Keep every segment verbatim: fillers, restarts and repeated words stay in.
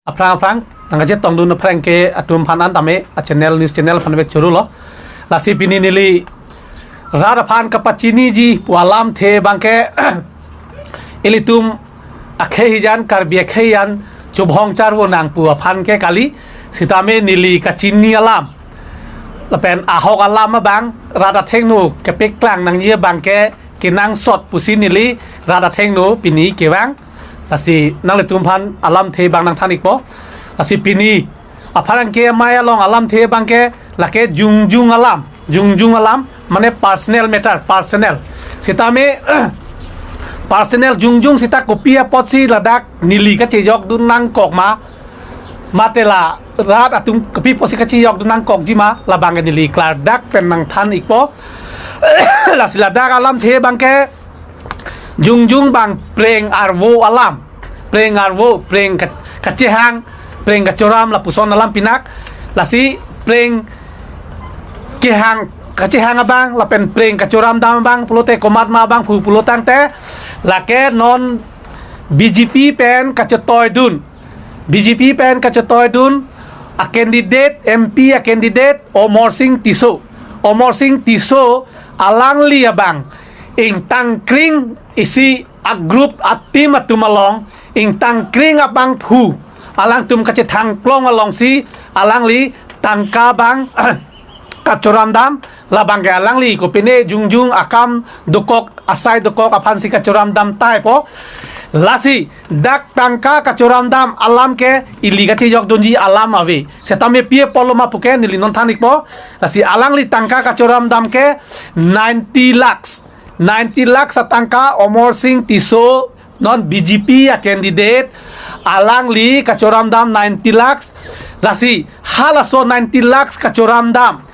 Aphrang aphrang nangkachetongdun aphrang ke atum aphan an tame a channel, news channel aphan vek chorolo. Lasi pini neli rat aphan kapachiniji pu alamthe abangke ilitum akhei hijan, Karbi akhei hijan chubhong charvo nang pu aphan ke kali, sitame neli kachini alam lapen ahok alam abang rat athengno kepeklang nangji abangke kenangsot pusi neli rat athengno pini kevang. Lasi nanglitum aphan alamthe abang nangthan-ikpo. Lasi pini apharangke amei along alamthe abangke lake jongjong alam, jongjong alam mane personal matter, personal. Sitame personal jongjong sita kopi apotsi ladak neli kachejokdun nangkok ma, mate la rat atum kopi apotsi kachejokdun nangkokji ma, labangke neli klardak pen nangthan-ikpo. Lasi ladak alamthe abangke jongjong abang preng arvo alam, preng arvo, preng ka-, kachehang, preng kachoram lapuson alam pinak. Lasi preng kehang, kachehang abang lapen preng kachoram dam abang pulote komatma abang pu pulo tangte, lake non B J P pen kachetoidun, B J P pen kachetoidun a candidate, M P a candidate Omor Sing Tisso. Omor Sing Tisso alangli abang ingtangkring isi a group a team atum along ingtangkring abangphu, alangtum kachethangklong alongsi alangli tangka abang kachoram dam, labangke alangli kopine jongjong akam dokok, asai dokok aphansi kachoram dam taipo. Lasi dak tangka kachoram dam alamke ili kachejokdunji alam ave. Sitame pi apotlo ma puke neli non than-ikpo. Lasi alangli tangka kachoram damke ninety lakhs. Ninety lakhs atangka Omor Sing Tisso non B J P a candidate alangli kachoram dam ninety lakhs. Lasi halaso ninety lakhs kachoram dam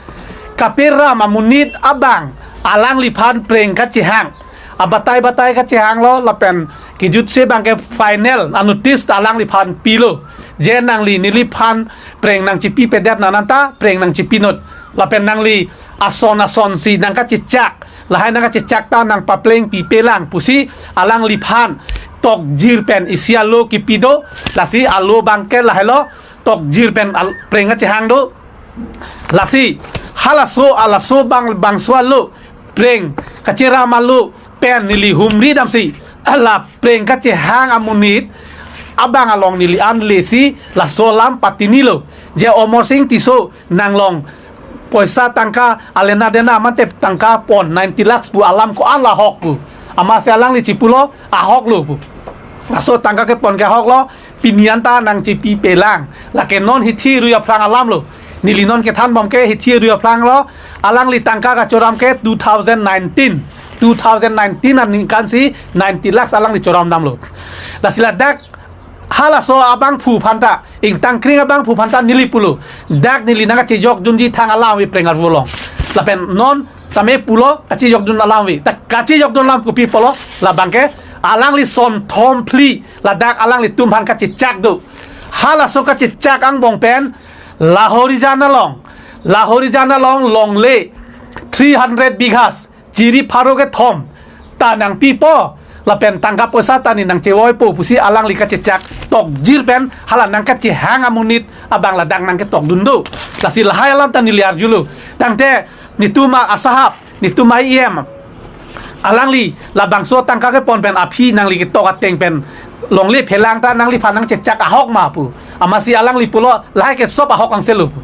kaperam amonit abang alangliphan preng kachehang, abatai batai kachehanglo lapen kejutse abangke final a notice ta alangliphan pilo, je nangli neliphan preng nangchipipedet nang anta preng nangchipinut, lapen nangli ason asonsi nangkachechak, lahai nangkachechak ta nangpaplengpipelang pusi alangliphan tokjir pen isi alo kipi do. Lasi alo abangke lahailo, tokjir pen al-, preng kachehang do. Lasi halaso, alaso abang, bangso alo, preng kacheram alo pen neli humri damsi, ala preng kachehang amonit abang along neli an lesi laso alam patinilo, je Omor Sing Tisso nanglong poisa tangka alena dena mate tangka pon ninety lakhs pu alam ko-an la ahok pu. Amatsi alangli chipulo ahoklo pu. Laso tangka kepon ke ahoklo, pini anta nangchipipelang. Lake non hithi rui aphrang alamlo. Neli non kethanbomke hithi rui aphranglo. Alangli tangka kachoram ke two thousand nineteen. Two thousand nineteen aningkansi ninety lakhs alangli choram damlo. Lasi ladak halaso abangphu aphanta, ingtangkring abangphu aphanta neli pulo, dak neli nangkachejokdunji thang alam ave preng arvo along. Lapen non tame pulo kachejokdun alam ave. Ta kachejokdun alam kopi pulo, labangke alangli sonthom phli ladak alanglitum aphan kachechak do. Halaso kachechak angbong pen Lahorijan along, Lahorijan along longle three hundred bighas, chiri pharo kethom ta nangpipo, lapen tangka poisa ta ne nangchevoipo pusi alangli kachechak tokjir pen hala nangkachehang amonit abang ladak nangketokdun do. Lasi lahai alam ta neli arjulo. Tangte netum asahap, netum E M, alangli labangso tangka kepon pen aphi nangli ketok ateng pen longle phelang ta nangliphan nangchechak ahok ma pu. Amatsi alangli pulo lahai ke sop ahok angselo pu.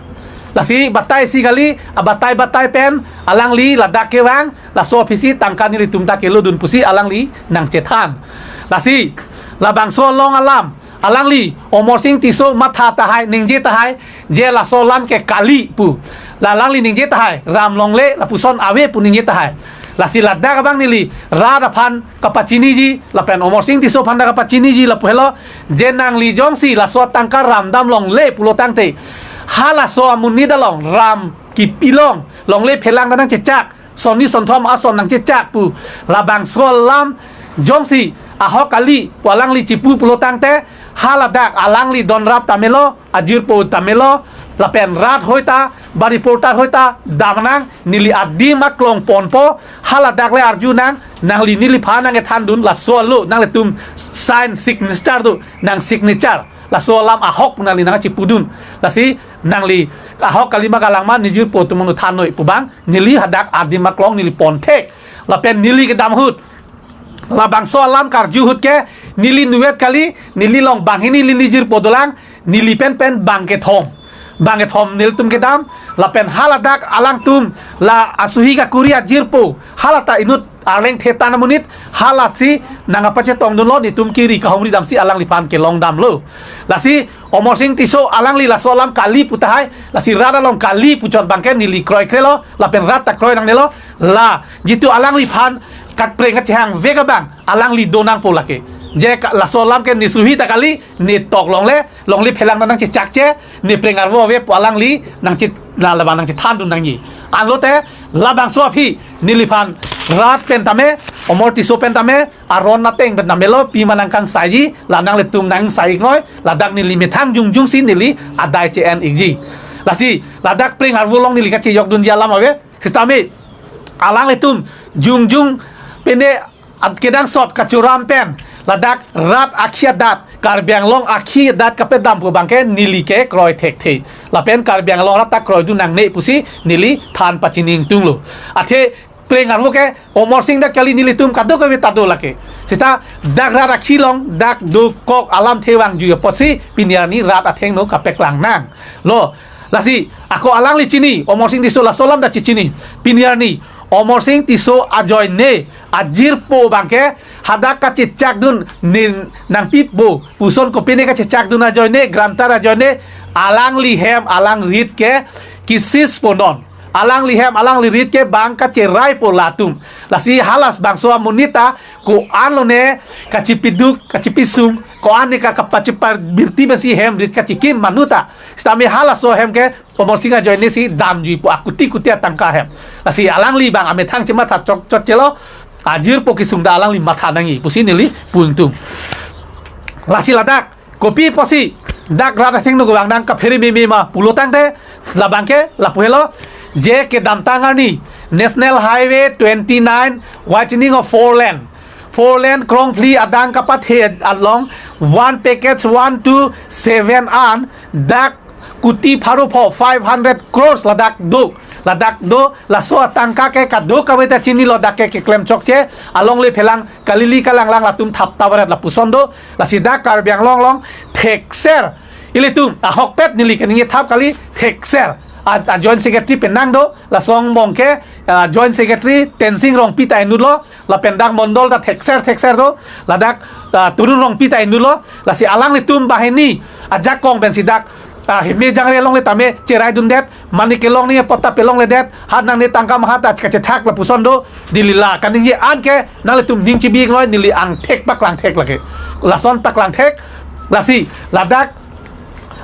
Lasi bataisi kali, abatai batai pen alangli ladak kevang, laso aphisi tangka nelitum ta kelodun pusi alangli nangchethan. Lasi labangso along alam alangli Omor Sing Tisso matha tahai, ningje tahai, je laso alam ke kali pu. La alangli ningje tahai, ram longle lapuson ave pu ningje tahai. Lasi ladak abang neli rat aphan kapachiniji, lapen Omor Sing Tisso aphan ta kapachiniji lapu helo, je nangli jongsi laso tangka ram dam longle pulo tangte, halaso amonit along ram kipilong, longle phelang ta nangchechak, sonni sonthom ason nangchechak pu. Labangso alam jongsi ahok kali pu alangli chipu pulo tangte, haladak alangli donrap tamelo, ajirpo tamelo, lapen rat hoi ta, ba reporter hoi ta damnang, neli adim aklong ponpo, haladak le arjunang, nangli neliphan nangkethandun, laso alo nanglitum sign signature do, nangsignature. laso alam ahok nangli nangchipudun. Lasi nangli ahok kalima galang ma nejirpo atum nangthan noi pu abang neli hadak adim aklong neli pon thek. Lapen neli kedam ahut, labangso alam karju ahut ke neli nuet kali, neli along banghini neli jirpo dolang, neli pen pen bang kethom. Bang kethom nelitum kedam, lapen haladak alangtum la asuhi kakuri ajirpo, halata inut arleng thetan amonit, halasi nangkapachetongdunlo, netum kiri kahumri damsi alangliphan kelong damlo. Lasi Amarsing Tisso alangli laso alam kali pu tahai, lasi rat along kali pu chot abangke neli kroikrelo, lapen rat ta kroi nangnelo, la jitu alangliphan katpreng kachehang vek abang alangli do nangpo lake. Je ka-, laso alam ke ne suhi ta kali, ne tok longle, longle phelang nangchechakche, ne preng arvo ave pu alangli nangche, la labang nangchethandun nangji. Anlote labangso aphi neliphan rat pen tame, Amar Tisso pen tame, aron ateng pen tame lo, pima nangkangsaiji, la nanglitum nangsai noi, ladak neli methang jongjongsi neli adai che-en ikji. Lasi ladak preng arvo along neli kachejokdunji alam ave, sitame alanglitum jongjong pene at kedangsot kachoram pen ladak rat akhei adat, Karbi Anglong akhei adat kapadam pu abangke neli ke kroi thekthe. Lapen Karbi Anglong rat ta kroidun nangne pusi neli than pachini ingtunglo. Athe preng arvo ke Amarsing dak kali, nelitum kadokave ta do lake. Sita dak rat akhei along dak dokok alamthe vangjuiji apotsi pini arni rat athengno kapeklang nanglo. Lasi ako alangli chini, Amarsing Tisso laso alam ta chechini. Pini arni Amarsing Tisso ajoine ajirpo abangke hadak kachechakdun ne nangpipo puson kopine kachechakdun ajoine, grantor ajoine, alangli hem alangli rit ke kisispo non. Alangli hem alangli rit ke bang kacheraipo latum. Lasi halas bangso amonit ta ko-an lone kachipiduk, kachipisung, ko-an ne ka kapachiparbirti pensi hem rit kachikim manu ta. Sitame halaso ahem ke Amarsing ajoinesi damjuipo, akuti kuti atangka ahem. Lasi alangli bang amethang chematha chok chot chelo, ajirpo kesung ta alangli matha nangji pusi neli pu ingtung. Lasi ladak kopi apotsi dak rat athengno kevang nang kaphere meme ma pulo tangte, labangke lapu helo, je kedamtang arni National Highway twenty-nine widening of four lane, four lane krongphli adang kapathe along one package one two seven an dak kuti pharo pho, five hundred crores ladak do. Ladak do, laso atangka ke kadokave ta chinilo, dak ke keklem chokche, alongle phelang kalili kalanglang latum thap ta varet lapuson do. Lasi dak Karbi Anglong along thekser, ilitum ahokpet neli kaningje thap kali, thekser a, a Joint Secretary penang do, laso angbong ke, a, Joint Secretary Tensing Rongpi ta inutlo, lapen dak mondol ta thekser thekser do, ladak, a, Turun Rongpi ta inutlo, lasi alanglitum banghini ajakong pensi dak, a, heme jangre alongle tame cheraidundet, mane kelong ni apot ta pelongledet, hat nangne tangka mahat ta kachethak lapuson do. Neli la kaningje an ke nanglitum ning chibi noi, neli angthek paklang thek lake. Lason paklang thek, lasi ladak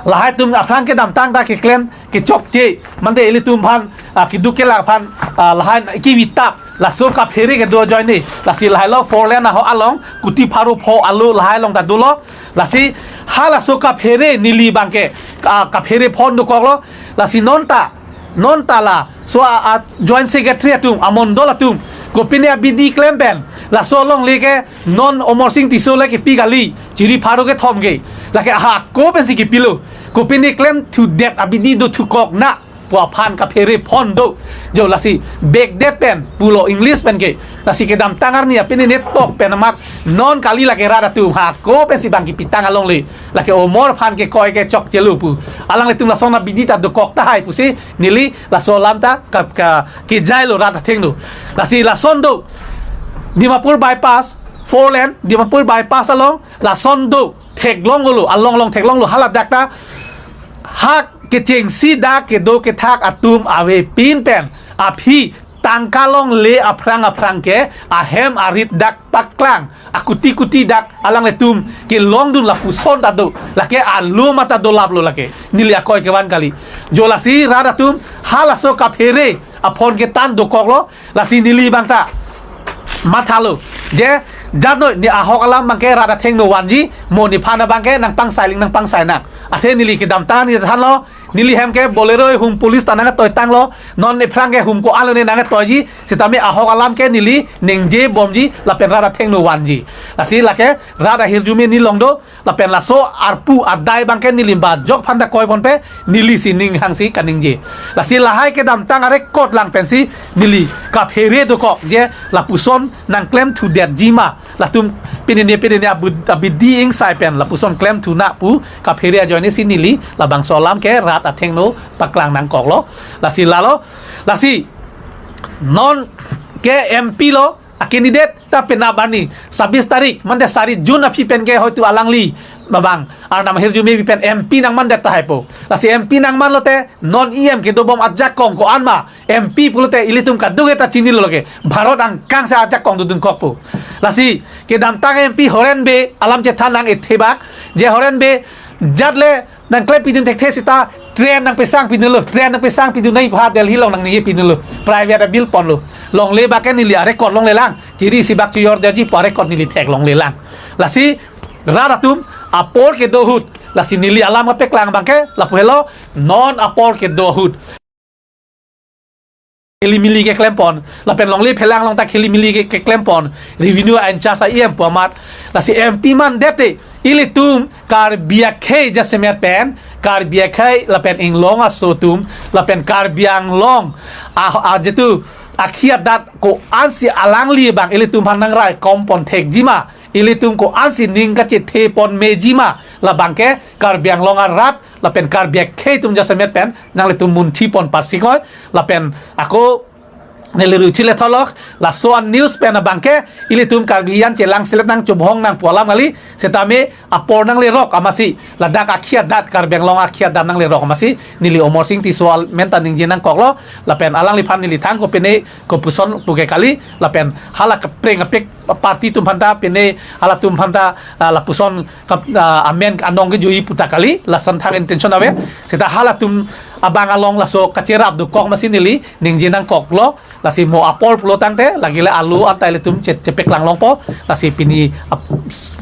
lahai atum aphrang kedamtang ta keklem kechokche, mande ilitum aphan, a, keduk kelak aphan, a, lahai kevitap, laso kaphere kedo ajoine, lasi lahailo four lane ahok along kuti pharo pho alo lahai along ta dolo. Lasi halaso kaphere neli abangke, a, kaphere phon dokoklo. Lasi non ta, non ta laso a, a Joint Secretary atum, amondol atum, kopine abidi klem pen laso alongle ke non Amarsing Tisso le kepi kali, chiri pharo kethom ke, lake aha ako pensi kepilo, kopine klemthudet abidi dothukok na pu aphan kaphere phon do. Jo lasi backdate pen pulo English pen ke. Lasi kedamtang arni apini netok pen amat non kali lake rat atum, ha ako pensi bang kepitang alongle. Lake Amar aphan kekoi ke chokchelo pu. Alanglitum lason abidi ta dokok tahai pusi neli laso alam ta ka, ka, kejailo rat athengno. Lasi lason do Dimapur bypass, four lane Dimapur bypass along lason do theklonglo, along along theklonglo, haladak ta ha kechengsi dak kedo kethak atum avepin pen aphi tangka longle aphrang aphrang ke ahem arit dak paklang, akuti kuti dak alanglitum kelongdun lapuson ta do, lake alo mata dolaplo lake, neli akoi kevan kali. Jo lasi rat atum halaso kaphere aphon ketan dokoklo, lasi neli abang ta mathalo, je jatnoi ne ahok alam abangke rat athengno vanji, mo nephan abangke nangpangsai ling nangpangsai nang. Athe neli kedamtang neli thanlo, Neli hem ke Bolero ahum police ta nangtoitanglo, non ephrang ke ahum ko-an lone nangtoiji, sitame ahok alam ke neli ningje bomji, lapen rat athengno vanji. Lasi lake rat ahirjume neli along do, lapen laso arpu adai abangke neli ba jok phanta koiponpe, neli si ning hangsi kaningje. Lasi lahai kedamtang arecord lang pensi neli kaphere dokok je lapuson nangklemthu detji ma. Latum pinene pinene abu-, abidi ingsai pen lapuson klemthu na pu kaphere ajoine si neli labangso alam ke rat athengno paklang nangkoklo. Lasi lalo, lasi non ke M P lo, a candidate ta penap arni sabis tarik mande sari June aphi pen ke hoitu alangli abang Arnam ahirjume pen M P nangmandet tahai po. Lasi M P nangmanlote non E M kedobom ajakong ko-an ma, M P pulote ilitum kadung eta chinilo lake, Bharat angkang si ajakong dodun kokpo. Lasi kedamtang M P Horen Bey alam chethan nang ethebak, je Horen Bey jat le nangklempi dun thekthe seta train nangpesangpi dunlo, train nangpesangpi dun nai pha Delhi along nangningjepi dunlo, private abil ponlo. Longle abangke neli arecord longlelang, chiri isi bak chijor detji pu arecord neli theklonglelang. Lasi rat atum apor kedo ahut, lasi neli alam kapeklang abangke lapu helo, non apor kedo ahut hilimili keklempon, lapen longle phelang along ta hilimili ke, keklempon, revenue in-charge a-E M pu amat. Lasi M P mandette ilitum Karbi akhei jasemet pen, Karbi akhei lapen inglong aso atum, lapen Karbi Anglong a, a jitu akhei adat ko-ansi alangli abang ilitum aphan nangraikom pon thekji ma, ilitum ko-ansi ning kachethe pon meji ma, labangke Karbi Anglong arat lapen Karbi akhei atum jasemet pen nanglitum munthi pon parsik noi. Lapen ako neli ruchi le tholok, laso an news pen abangke ilitum Karbi an chelang selet nang chubhong nang pu alam kali, sitame apor nanglerok amatsi, ladak akhei adat, Karbi Anglong akhei adat nanglerok amatsi neli Amarsing Tisso amen ta ningje nangkoklo. Lapen alangliphan neli thang ko pine kopuson puke kali, lapen hala kapreng apik party atum aphanta pine halatum aphanta, ah, lapuson kap-, ah, amen anong kejui pu ta kali, lason thang intention ave. Seta halatum abang along laso kacherap dokok amatsi neli ningje nangkoklo. Lasi mo apor pulo tangte lake le alu anta ilitum che-, chepeklang longpo. Lasi pini ap-,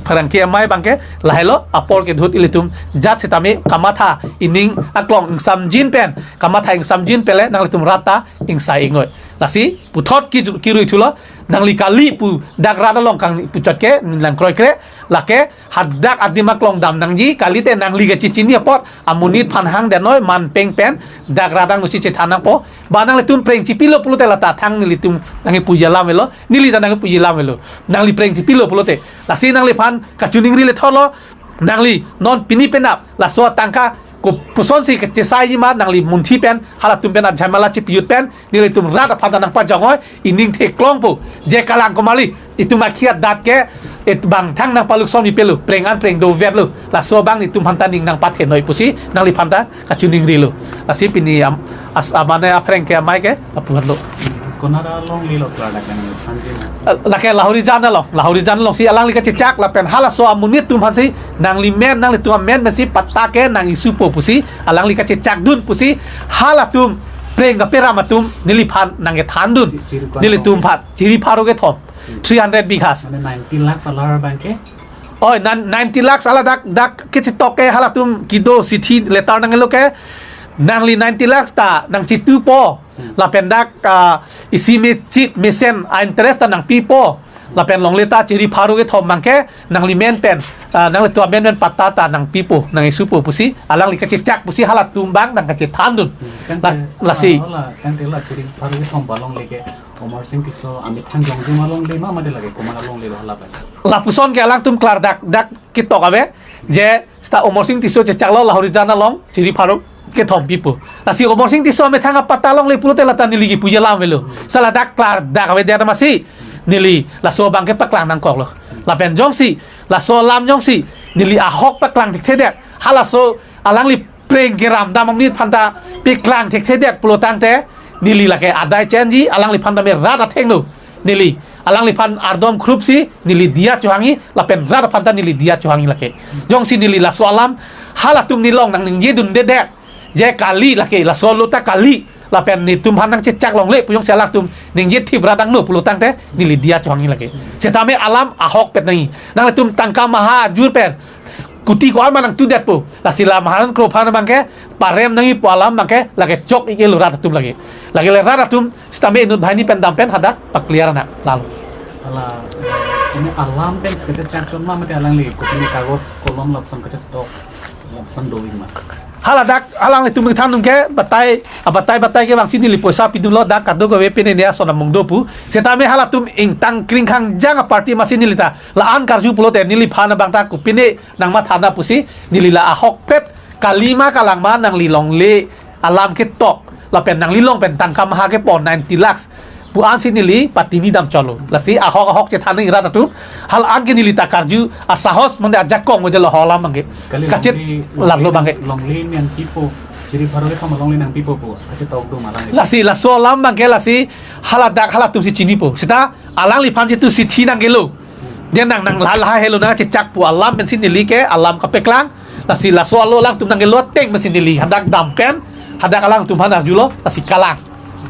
pherangke amei abangke lahailo, apor kedo ahut ilitum jat sitame kamatha, ining aklong ingsamjin pen, kamatha ingsamjin pen le nanglitum rat ta ingsai ingnoi. Lasi puthot ki ju-, kirui thulo, nangli kali pu dak rat along kangni puchot ke nangkroikre, lake hadak adim aklong dam nangji, kalite nangli kachechini apot amonit aphan hangdet noi, man peng pen dak rat angno si chethan nangpo. Ba nanglitum preng chipilo pulote lata thang nelitum nangkipuji alam avelo, neli ta nangkipuji alam avelo, nangli preng chipilo pulote. Lasi nangliphan kachiningri le tholo, nangli non pini penap laso atangka kopusonsi kachesaiji ma, nangli munthi pen halatum pen ajhamela chipijut pen nelitum rat aphan ta nangpajong noi, ining theklongpo. Je kalang komarli, itum akhei adat ke, et bang thang nangpaluksom pipelo, preng an preng dovetlo, laso abang itum aphanta ning nangpathe noi pusi nangliphan ta kachiningrilo. Lasi pini am-, as-, amane apherangke amei ke lapu-anlo. Konara longlelo klardak nangthanji ma? Eh, lake Lahorijan along, Lahorijan alongsi alangli kachechak lapen halaso amonit atum aphansi nangli men, nanglitum amen pensi patta ke nang-isupo pusi alangli kachechakdun pusi halatum preng kaperam atum neliphan nangkethandun. Chi-, chiri pharo. Nelitum aphan chiri pharo kethom, three hundred bighas. Mane ninety lakhs alar abangke? Oi, nan-, ninety lakhs ala dak, dak kechitok ke halatum kedo chithi letter nanglo ke, nangli ninety lakhs ta nangchitupo. Hmm. Lapen dak, ah, isi mechit mesen a-interest ta nangpipo. Lapen longle ta chiri pharo kethom abangke nangli men pen, ah, nanglitum amen pen patta ta nangpipo, nang-isupo pusi alangli kachechak pusi halatum abang nangkachethandun. Hmm. Kan la-, te, lasi. Ah, la, kan te la chiri pharo kethom ba longle ke Amarsing Tisso amethang jongji ma longle ma mate lake komat longlelo hala abang? Lapuson ke alangtum klardak dak ketok ave, je seta Amarsing Tisso chechaklo Lahorijan along chiri pharo kethom pipo. Lasi Amarsing Tisso amethang apatta longle pulote lata neli kipuji alam avelo. Seta ladak klardak avedet amatsi neli laso abangke paklang nangkoklo. Lapen jongsi laso alam jongsi neli ahok paklang thekthedet, halaso alangli preng keram dam amonit aphanta paklang thekthedet pulo tangte neli lake adai chenji, alangliphan tame rat athengno. Neli alangliphan ardom khrupsi neli diya chohangji, lapen rat aphanta neli diya chohangji lake. Jongsi neli laso alam halatum nelong nangningjedundedet, je kali lake, laso lo ta kali, lapen netum aphan nangchechak longle pu jongsi alangtum ningje thip rat angno pulo tangte neli diya chohangji lake. Setame alam ahokpet nangji. Nanglitum tangka maha ajur pen kuti ko-an ma nangtudetpo. Lasi la Mahajan Kro aphan abangke parem nangji pu alam abangke lake chok-ik-e lo rat atum lake. Lake le rat atum sitame inut banghini pen dam pen hadak pa-clear nang lalo. Hala, eh, ini alam pen kachechak chon ma mate alangli kopine kagos kolom lapuson kachetok lapuson do-ik ma? Hala dak alanglitum nangthan atum ke batai, abatai batai ke bangsi neli poisa pidunlo, dak kadokave pine ne ason amung do pu. Sitame halatum ingtang kring khangjang aparty masi neli ta la-an karju pulote neliphan abang ta kopine nangmatha nang pusi neli la ahokpet kali ma kalang ma nangli longle alam ketok lapen nangli long pen tangka maha kepon ninety lakhs pu ansi neli patini dam cholo. Lasi ahok ahok chethan nang rat atum, hala-an ke neli ta karju asahos mande ajakong mande lo alam abangke. Kali kachet longle, larlo abangke. Longle nangpipo, chiri pharo le kama longle nangpipo pu kachetok do ma alangli? Lasi laso alam abangke lasi hala dak halatum si chinipo. Sita alangliphan jitu sithi nangkelo. Dia nang nang lahai lahai helo nangchechak pu alam pensi neli ke alam kapeklang. Lasi laso alo alangtum nangkelo ateng pensi neli hadak dam pen hadak alangtum aphan arjulo, lasi kalang.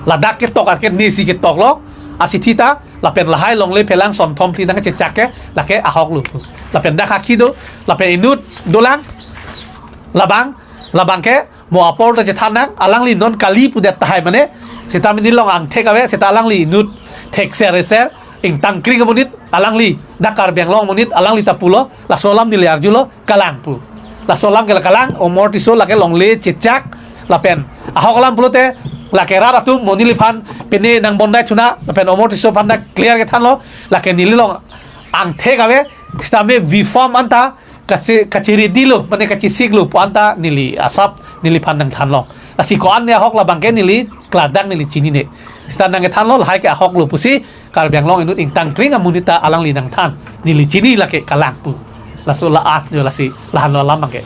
Ladak ketok arke nesi ketok lo, asithi ta lapen lahai longle phelang sonthom phli nangchechak ke lake ahok lo. Lapen dak hakhi do, lapen inut dolang, labang, labang ke mo apor ta chethan nang, alangli non kali pudet tahai mane, sitame nelilong angthek ave, sita alangli inut thekser eser, ingtang kring amonit, alangli dak Karbi Anglong amonit, alangli ta pulo, laso alam neli arjulo, kalang pu. Laso alam ke la kalang, Omor Tisso lake longle chechak, lapen ahok alam pulote, lake rat atum mo neliphan pine nangbondai thu nang, lapen Omor Tisso aphan dak clear kethanlo, lake nelilong angthek ave, sitame V form anta kache, kacheredilo, mane kachesiklo pu anta neli asap neliphan nangthanlo. Lasi ko-an ne ahok labangke neli klardak neli chinine. Sita nangkethanlo lahai ke ahok lo pusi Karbi Anglong inut ingtang kring amonit ta alangli nangthan. Neli chini lake kalang pu. Laso la-an jo lasi lahenlo alam abangke.